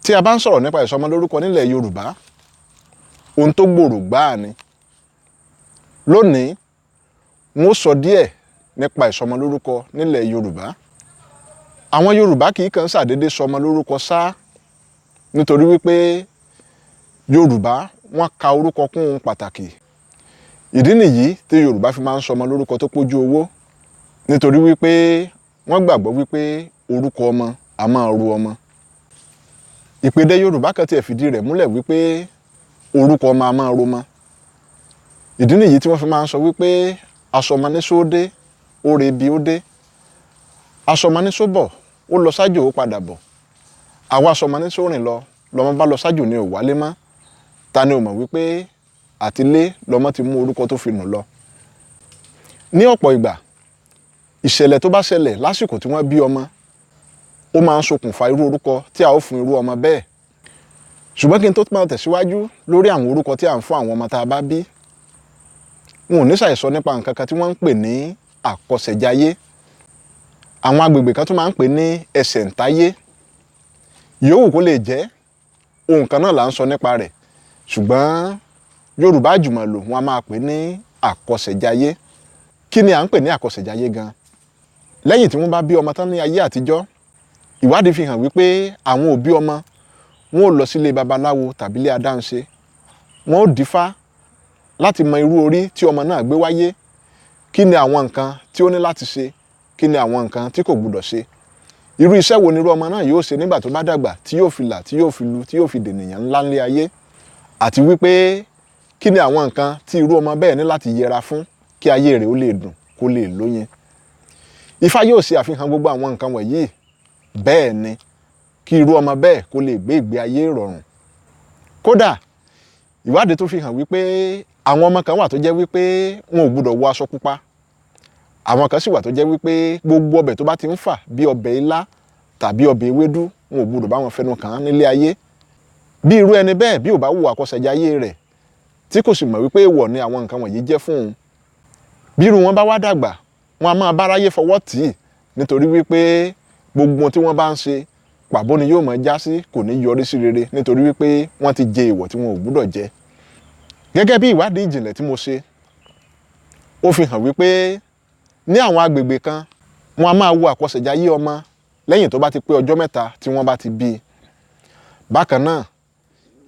Tí a bá ń sọ̀rọ̀ nípa ìsọmọlórúkọ nílẹ̀ Yorùbá, ohun tó gbòòrò gbáà ni. Lónìí, n ó sọ díẹ̀ nípa ìsọmọlórúkọ nílẹ̀ Yorùbá. Àwọn Yorùbá kì í kàn ṣàdédé sọmọ lórúkọ ṣá, nítorí wípé Yorùbá wọ́n ka orúkọ kún ohun pàtàkì. Ìdí nìyí tí Yorùbá fi máa ń sọmọ lórúkọ tó pójú owó, nítorí wípé wọ́n gbàgbọ́ wípé orúkọ ọmọ a máa ru ọmọ. Ìpèdè Yorùbá kan tiẹ̀ fìdí rẹ̀ múlẹ̀ wípé orúkọ ọmọ a máa romọ. Ìdí nìyí tí wọ́n fi máa ń sọ wípé asọmọ ní sódé, ó re bí ó dé. Asọmọ ní sóbọ̀, ó lọ sájò ó padà bọ̀. Àwa asọmọ ní sórìn lọ, lọmọ bá lọ sájò ní ò wálé mọ́. Ta ni ò mọ̀ wípé àtilé lọmọ ti mú orúkọ tó fi nù lọ. Ní ọ̀pọ̀ ìgbà, ìṣẹ̀lẹ̀ tó bá ṣẹlẹ̀ lásìkò tí wọ́n bí ọmọ, ó máa ń ṣokùnfà irú orúkọ tí a ó fún irú ọmọ bẹ́ẹ̀. Ṣùgbọ́n kí n tó máa tẹ̀síwájú lórí àwọn orúkọ tí à ń fún àwọn ọmọ tá a bá bí, n ò ní ṣàìsọ nípa nǹkan kan tí wọ́n ń pè ní àkọsẹ̀jayé. Àwọn agbègbè kan tún máa ń pè ní ẹsẹ̀ǹtáyé. Yòówù kó lè jẹ́, ohun kan náà là ń sọ nípa rẹ̀, ṣùgbọ́n Yorùbá àjùmọ̀lò wọn a máa pè ní àkọsẹ̀jayé. Kí ni à ń pè ní àkọsẹ̀jayé gan? Lẹ́yìn tí wọ́n bá bí ọmọ tán ní ayé àtijọ́, ìwádìí fi hàn wípé àwọn òbí ọmọ wọn ò lọ sílé babaláwo tàbí ilé adáhunṣe. Wọn ó dífá láti mọ irú orí tí ọmọ náà gbé wáyé, kí ni àwọn nǹkan tí ó ní láti ṣe, kí ni àwọn nǹkan tí kò gbúdọ̀ ṣe. Irú iṣẹ́ wo ni irú ọmọ náà yóò ṣe nígbà tó bá dàgbà, tí yóò fi là, tí yóò fi lu, tí yóò fi dènìyàn ńlá ńlé ayé. Àti wípé kí ni àwọn nǹkan tí irú ọmọ bẹ́ẹ̀ ní láti yẹra fún kí ayé rẹ̀ ó lè dùn, kó lè lóyin. Ifá yóò ṣe àfihàn gbogbo àwọn nǹkan wọ̀nyí. Bẹ́ẹ̀ ni kí irú ọmọ bẹ́ẹ̀ kó lè gbé ìgbé ayé ìrọ̀rùn. Kódà, ìwádìí tó fi hàn wípé àwọn ọmọ kan wà tó jẹ́ wípé wọn ò gbúdọ̀ wọ aṣọ pupa. Àwọn kan sì wà tó jẹ́ wípé gbogbo ọbẹ̀ tó bá ti ń fà bí ọbẹ̀ ilá tàbí ọbẹ̀ ewédú, wọn ò gbúdọ̀ bá wọn fẹnu kàn án nílé ayé. Bí irú ẹni bẹ́ẹ̀ bí ò bá wù àkọsẹ̀jayé rẹ̀, tí kò sì mọ̀ wípé èèwọ̀ ni àwọn nǹkan wọ̀nyí jẹ́ fún òun. Bí irú wọn bá wá dàgbà, wọn a máa báráyé fọwọ́ tì í, nítorí wípé gbogbo ohun tí wọ́n bá ń ṣe pàbó ni yóò máa já sí, kò ní yọrí sí rere, nítorí wípé wọ́n ti jẹ èèwọ̀ tí wọn ò gbúdọ̀ jẹ. Gẹ́gẹ́ bí ìwádìí ìjìnlẹ̀ tí mo ṣe, ó fi hàn wípé ní àwọn agbègbè kan, wọn a máa wo àkọsẹ̀jayé ọmọ lẹ́yìn tó bá ti pé ọjọ́ mẹ́ta tí wọ́n bá ti bí i. Bákan náà,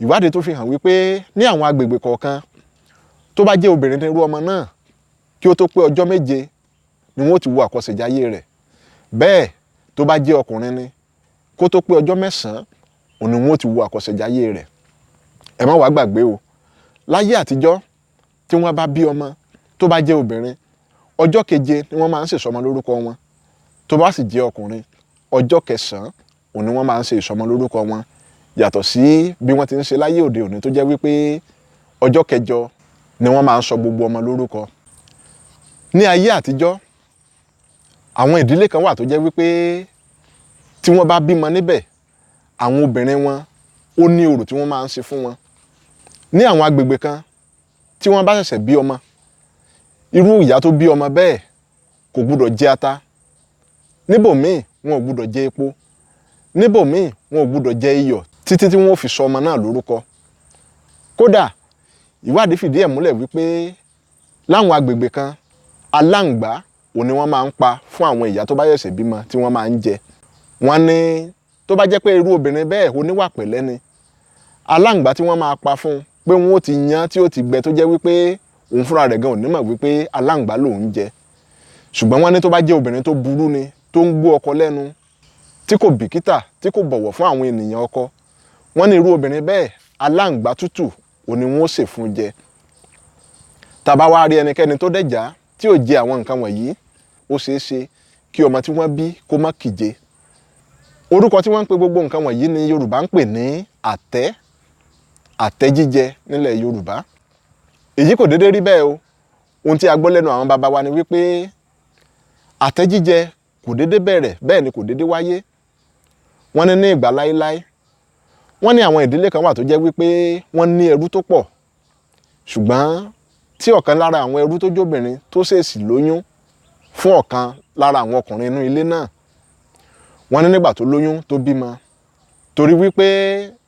ìwádìí tó fi hàn wípé ní àwọn agbègbè kọ̀ọ̀kan, tó bá jẹ́ obìnrin ní irú ọmọ náà, kí ó tó pé ọjọ́ méje ni wọ́n ó ti wo àkọsẹ̀jayé rẹ̀. Bẹ́ẹ̀ tó bá jẹ́ ọkùnrin ni, kó tó pé ọjọ́ mẹ́sàn-án, òun ni wọ́n ó ti wo àkọsẹ̀jayé rẹ̀. Ẹ má wàá gbàgbé o, láyé àtijọ́ tí wọ́n bá bí ọmọ tó bá jẹ́ obìnrin, ọjọ́ keje ni wọ́n máa ń ṣe ìsọmọ lórúkọ wọn. Tó bá sì jẹ́ ọkùnrin, ọjọ́ kẹsàn-án òun ni wọ́n máa ń ṣe ìsọmọ lórúkọ wọn. Yàtọ̀ sí bí wọ́n ti ń ṣe láyé òde òní tó jẹ́ wípé ọjọ́ kẹjọ ni wọ́n máa ń sọ gbogbo ọmọ lórúkọ. Ní ayé àtijọ́, àwọn ìdílé kan wà tó jẹ́ wípé tí wọ́n bá bímọ níbẹ̀, àwọn obìnrin wọn ó ní orò tí wọ́n máa ń ṣe fún wọn. Ní àwọn agbègbè kan, tí wọ́n bá ṣẹ̀ṣẹ̀ bí ọmọ, irú ìyá tó bí ọmọ bẹ́ẹ̀ kò gbúdọ̀ jẹ ata. Níbòmíì, wọn ò gbúdọ̀ jẹ epo. Níbòmíì, wọn ò gbúdọ̀ jẹ iyọ̀ títí tí wọ́n ó fi sọ ọmọ náà lórúkọ. Kódà, ìwádìí fìdí ẹ̀ múlẹ̀ wípé láwọn agbègbè kan, aláǹgbá òun ni wọ́n máa ń pa fún àwọn ìyá tó bá ṣẹ̀ṣẹ̀ bímọ tí wọ́n máa ń jẹ. Wọ́n ní tó bá jẹ́ pé irú obìnrin bẹ́ẹ̀ oníwà pẹ̀lẹ́ ni, aláǹgbá tí wọ́n máa pa fún pé wọ́n ó ti yan tí ó ti gbẹ tó jẹ́ wípé òun fúnra rẹ̀ gan ò ní mọ̀ wípé aláǹgbá lòun jẹ. Ṣùgbọ́n wọ́n ní tó bá jẹ́ obìnrin tó burú ni, tó ń gbó ọkọ lẹ́nu, tí kò bìkítà, tí kò bọ̀wọ̀ fún àwọn ènìyàn ọkọ, wọ́n ní irú obìnrin bẹ́ẹ̀ aláǹgbá tútù òun ni wọ́n ó sè fún jẹ. Tá bá wá rí ẹnikẹ́ni tó dẹ̀já tí ò jẹ àwọn nǹkan wọ̀nyí, ó ṣeé ṣe kí ọmọ tí wọ́n bí kó má kíje. Orúkọ tí wọ́n ń pe gbogbo nǹkan wọ̀nyí ni Yorùbá ń pè ní àtẹ́, àtẹ́ jíjẹ nílẹ̀ Yorùbá. Èyí kò dédé rí bẹ́ẹ̀ o. Ohun tí a gbọ́ lẹ́nu àwọn baba wa ni wípé àtẹ́ jíjẹ kò dédé bẹ̀rẹ̀, bẹ́ẹ̀ ni kò dédé wáyé. Wọ́n ní ní ìgbà láéláé, wọ́n ní àwọn ìdílé kan wà tó jẹ́ wípé wọ́n ní ẹrú tó pọ̀. Ṣùgbọ́n tí ọ̀kan lára àwọn ẹrú tó jóbìnrin tó ṣèèṣì lóyún fún ọ̀kan lára àwọn ọkùnrin inú ilé náà, wọ́n ní nígbà tó lóyún tó bímọ, Torí wípé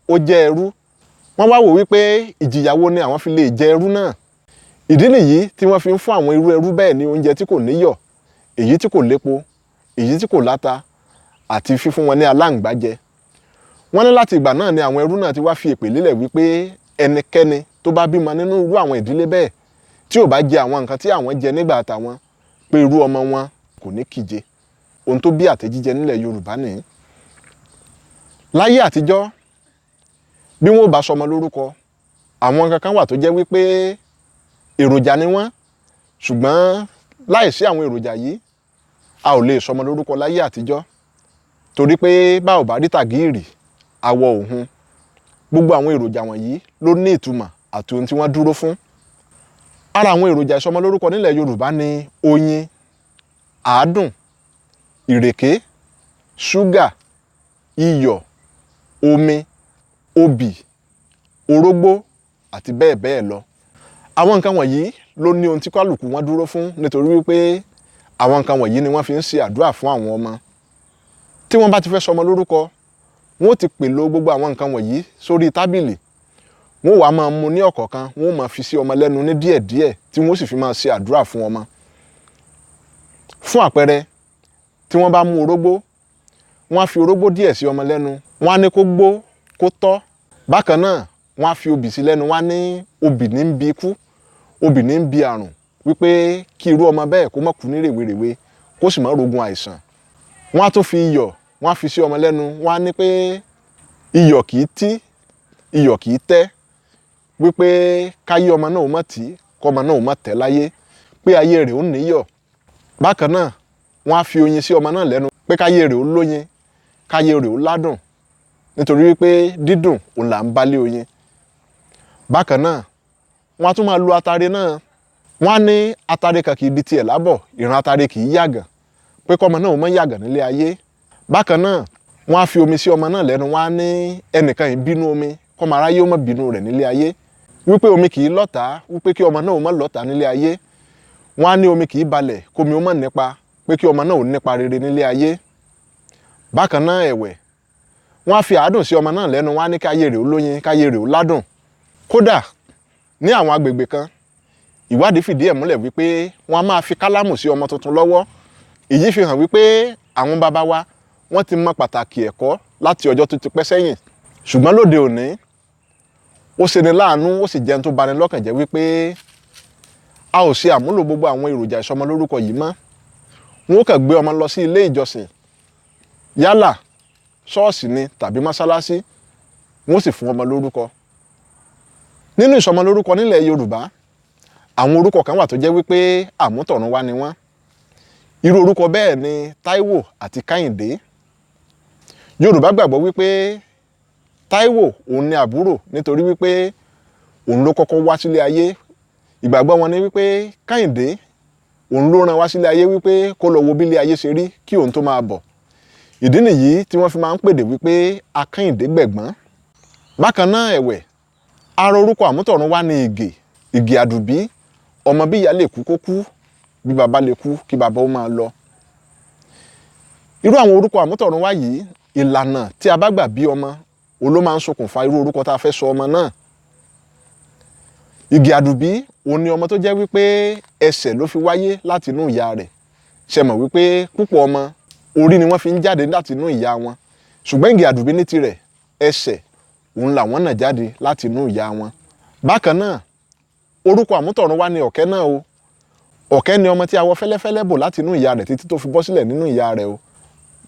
ó jẹ́ ẹrú. Wọ́n wá wò wípé ìjìyà wo ni àwọn fi lè jẹ ẹrú náà. Ìdí nìyí tí wọ́n fi ń fún àwọn irú ẹrú bẹ́ẹ̀ ní oúnjẹ tí kò níyọ̀, èyí tí kò lépo, èyí tí kò láta, àti fífún wọn ní aláǹgbá jẹ. Wọ́n ní láti ìgbà náà ni àwọn ẹrú náà ti wá fi èpè lélẹ̀ wípé ẹnikẹ́ni tó bá bímọ nínú irú àwọn ìdílé bẹ́ẹ̀ tí ò bá jẹ àwọn nǹkan tí àwọn jẹ nígbà tàwọn, pé irú ọmọ wọn kò ní kíje. Ohun tó bí àtẹ̀jíjẹ nílẹ̀ Yorùbá nìyí. Láyé àtijọ́, bí wọ́n ò bá sọmọ lórúkọ, àwọn nǹkan kan wà tó jẹ́ wípé èròjà ni wọ́n, ṣùgbọ́n láìsí àwọn èròjà yìí a ò lè sọmọ lórúkọ láyé àtijọ́. Torí pé bá ò bá rí tàgíìrì, awọ òhun. Gbogbo àwọn èròjà wọ̀nyí ló ní ìtumọ̀ àti ohun tí wọ́n dúró fún. Ara àwọn èròjà ìsọmọlórúkọ nílẹ̀ Yorùbá ni oyin, àádùn, ìrèké, ṣúgà, iyọ̀, omi, obì, orógbó àti bẹ́ẹ̀ bẹ́ẹ̀ lọ. Àwọn nǹkan wọ̀nyí ló ní ohun tí kálukú wọn dúró fún, nítorí wípé àwọn nǹkan wọ̀nyí ni wọ́n fi ń ṣe àdúrà fún àwọn ọmọ. Tí wọ́n bá ti fẹ́ sọmọ lórúkọ, wọ́n ó ti pèlò gbogbo àwọn nǹkan wọ̀nyí sórí tábìlì. Wọ́n wàá máa mú ní ọ̀kọ̀ọ̀kan, wọ́n ó máa fi sí ọmọ lẹ́nu ní díẹ̀díẹ̀, tí wọ́n ó sì fi máa ṣe àdúrà fún ọmọ. Fún àpẹẹrẹ, tí wọ́n bá mú orógbó, wọ́n á fi orógbó díẹ̀ sí ọmọ lẹ́nu, wọ́n á ní kó gbó, kó tọ́. Bákan náà, wọ́n á fi obì sí lẹ́nu, wọ́n á ní obì ní ń bi ikú, obì ní ń bi àrùn, wípé kí irú ọmọ bẹ́ẹ̀ kó má kú ní rèwerèwe, kó sì má rogun àìsàn. Wọ́n á tún fi iyọ̀, wọ́n á fi sí ọmọ lẹ́nu, wọ́n á ní pé iyọ̀ kì í tí, iyọ̀ kì í tẹ́, wípé káyé ọmọ náà ó má tí, kọ́mọ náà ó má tẹ́ láyé, pé ayé rẹ̀ ó níyọ̀. Bákan náà, wọ́n á fi oyin sí ọmọ náà lẹ́nu, pé káyé rẹ̀ ó lóyin, káyé rẹ̀ ó ládùn, nítorí wípé dídùn òun là ń bálé oyin. Bákan náà, wọ́n á tún máa lo atare náà. Wọ́n á ní atare kan kì í di tiẹ̀ lábọ̀, ìran atare kì í yàgàn, pé kọ́mọ náà ó má yàgàn nílé ayé. Bákan náà, wọ́n á fi omi sí ọmọ náà lẹ́nu, wọ́n á ní ẹnìkan yìí bínú omi, kọ́mọ aráyé ó má bínú rẹ̀ nílé ayé, wípé omi kì í lọ́tàá, wípé kí ọmọ náà ó má lọ́tàá nílé ayé. Wọ́n á ní omi kì í balẹ̀, kómi ó má nípa, pé kí ọmọ náà ó nípa rere nílé ayé. Bákan náà ẹ̀wẹ̀, wọ́n á fi àádùn sí ọmọ náà lẹ́nu, wọ́n á ní káyé rẹ̀ ó lóyin, káyé rẹ̀ ó ládùn. Kódà ní àwọn agbègbè kan, ìwádìí fìdí ẹ̀ múlẹ̀ wípé wọ́n á máa fi kálámù sí ọmọ tuntun lọ́wọ́. Èyí fi hàn wípé àwọn bàbá wa wọ́n ti mọ pàtàkì ẹ̀kọ́ láti ọjọ́ tó ti pẹ́ sẹ́yìn. Ṣùgbọ́n lóde òní, ó ṣeni láàánú, ó sì jẹ́ ohun tó bani lọ́kàn jẹ́ wípé a ò ṣe àmúlò gbogbo àwọn èròjà ìsọmọlórúkọ yìí mọ́. Wọ́n ó kàn gbé ọmọ lọ sí ilé ìjọsìn, yálà ṣọ́ọ̀ṣì ni tàbí mọ́sálásí, wọ́n ó sì fún ọmọ lórúkọ. Nínú ìsọmọlórúkọ nílẹ̀ Yorùbá, àwọn orúkọ kan wà tó jẹ́ wípé àmútọ̀runwá ni wọ́n. Irú orúkọ bẹ́ẹ̀ ni Táíwò àti Káyìndé. Yorùbá gbàgbọ́ wípé Táíwò òun ni àbúrò, nítorí wípé òun ló kọ́kọ́ wá sílé ayé. Ìgbàgbọ́ wọn ni wípé Káyìndé òun ló rán wá sílé ayé wípé kó lọ wo bí ilé ayé ṣe rí kí òun tó máa bọ̀. Ìdí nìyí tí wọ́n fi máa ń pèdè wípé Akẹ́yìndé gbẹ̀gbọ́n. Bákan náà ẹ̀wẹ̀, ara orúkọ àmútọ̀runwá ni Ìgè, Ìgè Àdùbí, ọmọ bí ìyá lè kú kó kú, bí bàbá lè kú kí bàbá ó máa lọ. Irú àwọn orúkọ àmútọ̀runwá yìí, ìlànà tí a bá gbà bí ọmọ òun ló máa ń ṣokùnfà irú orúkọ tá a fẹ́ sọ ọmọ náà. Ìgè Àdùbí òun ni ọmọ tó jẹ́ wípé ẹsẹ̀ ló fi wáyé láti inú ìyá rẹ̀. Ṣẹ mọ̀ wípé púpọ̀ ọmọ orí ni wọ́n fi ń jáde láti inú ìyá wọn, ṣùgbọ́n Ìgè Àdùbí ní tirẹ̀, ẹsẹ̀ òun làwọn náà jáde láti inú ìyá wọn. Bákan náà, orúkọ àmútọ̀runwá ni Ọ̀kẹ́ náà o. Ọ̀kẹ́ ni ọmọ tí awọ fẹ́lẹ́fẹ́lẹ́ bò láti inú ìyá rẹ̀ títí tó fi bọ́ sílẹ̀ nínú ìyá rẹ̀ o.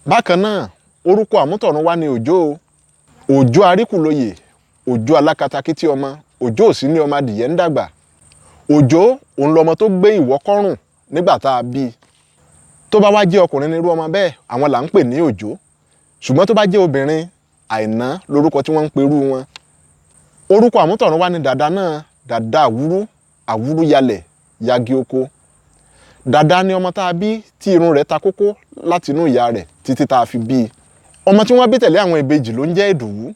Bákan náà, orúkọ àmútọ̀runwá ni Òjó o. Òjó Aríkùlóyè, Òjó alákatakítí ọmọ, Òjó òsì ní ọmọ adìyẹ ń dàgbà. Òjó òun lọmọ tó gbé ìwọ́ kọ́rùn nígbà tá a bí i. Tó bá wá jẹ́ ọkùnrin ní irú ọmọ bẹ́ẹ̀, àwọn là ń pè ní Òjó. Ṣùgbọ́n tó bá jẹ́ obìnrin, Àìná lorúkọ tí wọ́n ń perú wọn. Orúkọ àmútọ̀runwá ni Dàda náà, Dàda àwúrú, àwúrú yalẹ̀, yagi oko. Dàda ni ọmọ tá a bí tí irun rẹ̀ ta kókó láti inú ìyá rẹ̀ títí tá a fi bí i. Ọmọ tí wọ́n bí tẹ̀lé àwọn ìbejì ló ń jẹ́ Ìdòwú.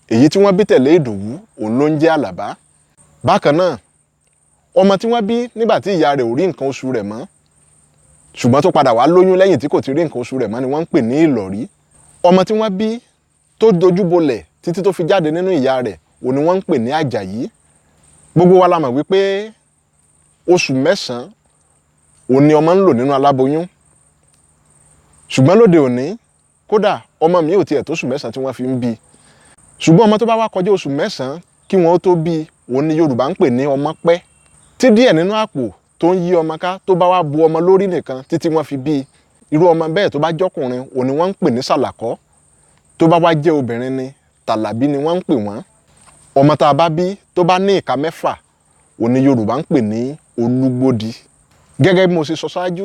Èyí tí wọ́n bí tẹ̀lé Ìdòwú òun ló ń jẹ́ Àlàbá. Bákan náà, ọmọ tí wọ́n bí nígbà tí ìyá rẹ̀ ò rí nǹkan oṣù rẹ̀ mọ́, ṣùgbọ́n tó padà wá lóyún lẹ́yìn tí kò ti rí nǹkan oṣù rẹ̀ mọ́ ni wọ́n ń pè ní Ìlọ̀rí. Ọmọ tí wọ́n bí tó dojúbolẹ̀ títí tó fi jáde nínú ìyá rẹ̀, òun ni wọ́n ń pè ní Àjàyí. Gbogbo wa la mọ̀ wípé oṣù 9 òun ni ọmọ ń lò nínú aláboyún. Ṣùgbọ́n lóde òní, kódà ọmọ mi ò tiẹ̀ tó oṣù 9 tí wọ́n fi ń bí. Ṣùgbọ́n ọmọ tó bá wá kọjá oṣù 9 kí wọ́n tó bí, òun ni Yorùbá ń pè ní ọmọ pẹ́. Tí díẹ̀ nínú àpò tó ń yí ọmọ ká tó bá wá bu ọmọ lórí nìkan títí wọ́n fi bí, irú ọmọ bẹ́ẹ̀ tó bá jọ́kùnrin, òun ni wọ́n ń pè ní Sàlàkọ́. Tó bá wá jẹ́ obìnrin ni, Tàlàbí ni wọ́n ń pè wọ́n. Ọmọ tá a bá bí tó bá ní ìka 6, òun ni Yorùbá ń pè ní Olúgbòdì. Gẹ́gẹ́ bí mo ṣe sọ ṣáájú,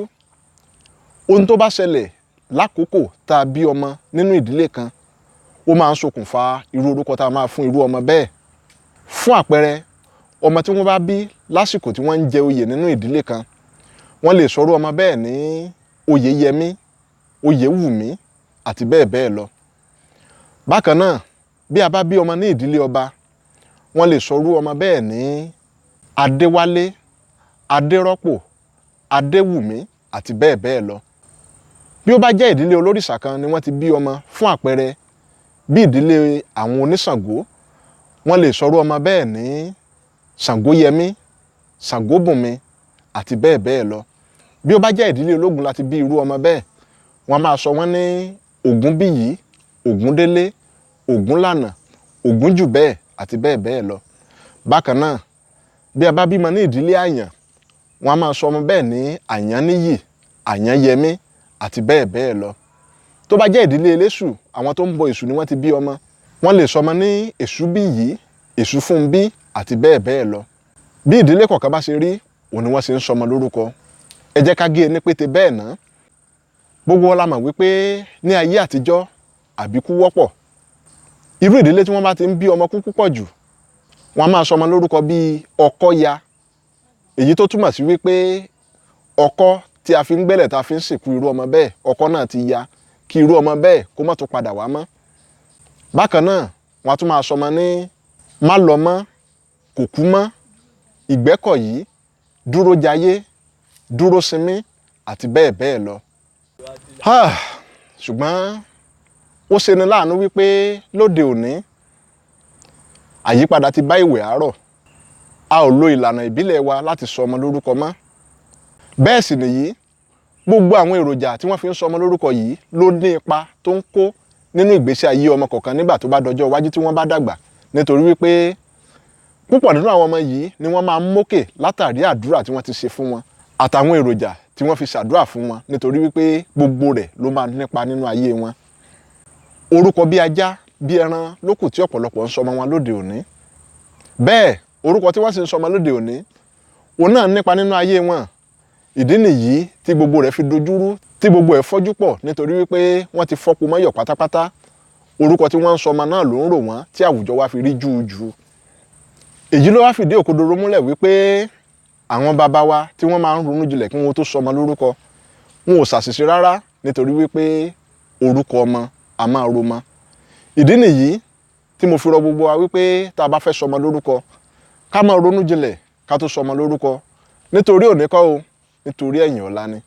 ohun tó bá ṣẹlẹ̀ lákòókò tá a bí ọmọ nínú ìdílé kan, ó máa ń ṣokùnfà irú orúkọ tá a máa fún irú ọmọ bẹ́ẹ̀. Fún àpẹẹrẹ, ọmọ tí wọ́n bá bí lásìkò tí wọ́n ń jẹ oyè nínú ìdílé kan, wọ́n lè sọrú ọmọ bẹ́ẹ̀ ní Oyèyẹmí, Oyèwùmí àti bẹ́ẹ̀ bẹ́ẹ̀ lọ. Bákan náà, bí a bá bí ọmọ ní ìdílé ọba, wọ́n lè sọrú ọmọ bẹ́ẹ̀ ní Adéwálé, Adérọ́pò, Adéwùmí àti bẹ́ẹ̀ bẹ́ẹ̀ lọ. Bí ó bá jẹ́ ìdílé olórìṣà kan ni wọ́n ti bí ọmọ, fún àpẹẹrẹ bí ìdílé àwọn oníṣàngó, wọ́n lè sọrú ọmọ bẹ́ẹ̀ ní Ṣàngóyẹmí, Ṣàngóbùnmi àti bẹ́ẹ̀ bẹ́ẹ̀ lọ. Bí ó bá jẹ́ ìdílé ológun láti bí irú ọmọ bẹ́ẹ̀, wọ́n máa sọ wọ́n ní Ògúnbíyì, Ògúndélé, Ògúnlànà, Ògúnjùbẹ́ẹ̀ àti bẹ́ẹ̀ bẹ́ẹ̀ lọ. Bákan náà, bí a bá bímọ ní ìdílé àyàn, wọ́n á máa sọ ọmọ bẹ́ẹ̀ ní Àyànníyì, Àyànyẹmí àti bẹ́ẹ̀ bẹ́ẹ̀ lọ. Tó bá jẹ́ ìdílé eléṣù, àwọn tó ń bọ èṣù ni wọ́n ti bí ọmọ, wọ́n lè sọ ọmọ ní Èṣùbíyì, Èṣùfúnbí àti bẹ́ẹ̀ bẹ́ẹ̀ lọ. Bí ìdílé kọ̀ọ̀kan bá ṣe rí, òun ni wọ́n ṣe ń sọmọ lórúkọ. Ẹ jẹ́ ká gé e ní pété bẹ́ẹ̀ ná. Gbogbo wa la mọ̀ wípé ní ayé àtijọ́, àbíkú wọ́pọ̀. Irú ìdílé tí wọ́n bá ti ń bí ọmọ kú púpọ̀ jù, wọ́n á máa sọmọ lórúkọ bíi Ọkọ́ya, èyí tó túmọ̀ sí wípé ọkọ́ tí a fi ń gbẹ́lẹ̀ tá a fi ń sìnkú irú ọmọ bẹ́ẹ̀, ọkọ́ náà ti ya, kí irú ọmọ bẹ́ẹ̀ kó má tún padà wá mọ́. Bákan náà, wọ́n á tún máa sọmọ ní Málọmọ́, Kòkúmọ́, Ìgbẹ́kọ̀yí, Dúrójayé, Dúrósinmi àti bẹ́ẹ̀ bẹ́ẹ̀ lọ. Ṣùgbọ́n ó ṣeni láàánú wípé lóde òní, àyípadà ti bá ìwẹ̀ àárọ̀. A ò lo ìlànà ìbílẹ̀ wa láti sọ ọmọ lórúkọ mọ́. Bẹ́ẹ̀ sì nìyí, gbogbo àwọn èròjà tí wọ́n fi ń sọ ọmọ lórúkọ yìí ló ní ipa tó ń kó nínú ìgbésí ayé ọmọ kọ̀ọ̀kan nígbà tó bá dọjọ́ iwájú tí wọ́n bá dàgbà. Nítorí wípé púpọ̀ nínú àwọn ọmọ yìí ni wọ́n máa ń mókè látàrí àdúrà tí wọ́n ti ṣe fún wọn àtàwọn èròjà tí wọ́n fi ṣàdúrà fún wọn, nítorí wípé gbogbo rẹ̀ ló máa nípa nínú ayé wọn. Orúkọ bí ajá bí ẹran ló kù tí ọ̀pọ̀lọpọ̀ ń sọmọ wọn lóde òní. Bẹ́ẹ̀ orúkọ tí wọ́n sì ń sọmọ lóde òní, òun náà nípa nínú ayé wọn. Ìdí nìyí tí gbogbo rẹ̀ fi dojúrú, tí gbogbo ẹ̀ fọ́jú pọ̀, nítorí wípé wọ́n ti fọ́po mọ́yọ̀ pátápátá. Orúkọ tí wọ́n ń sọmọ náà ló ń rò wọ́n tí àwùjọ wa fi rí júùjù. Èyí ló wá fìdí òkodoro múlẹ̀ wípé àwọn bàbá wa tí wọ́n máa ń ronú jinlẹ̀ kí wọ́n tó sọmọ lórúkọ, wọn ò ṣàṣìṣe rárá, nítorí wípé orúkọ ọmọ a máa ro mọ́. Ìdí nìyí tí mo fi rọ gbogbo wa wípé tá a bá fẹ́ sọmọ lórúkọ, ká máa ronú jinlẹ̀ ká tó sọmọ lórúkọ, nítorí òní kọ́ o, nítorí ẹ̀yìn ọ̀la ni.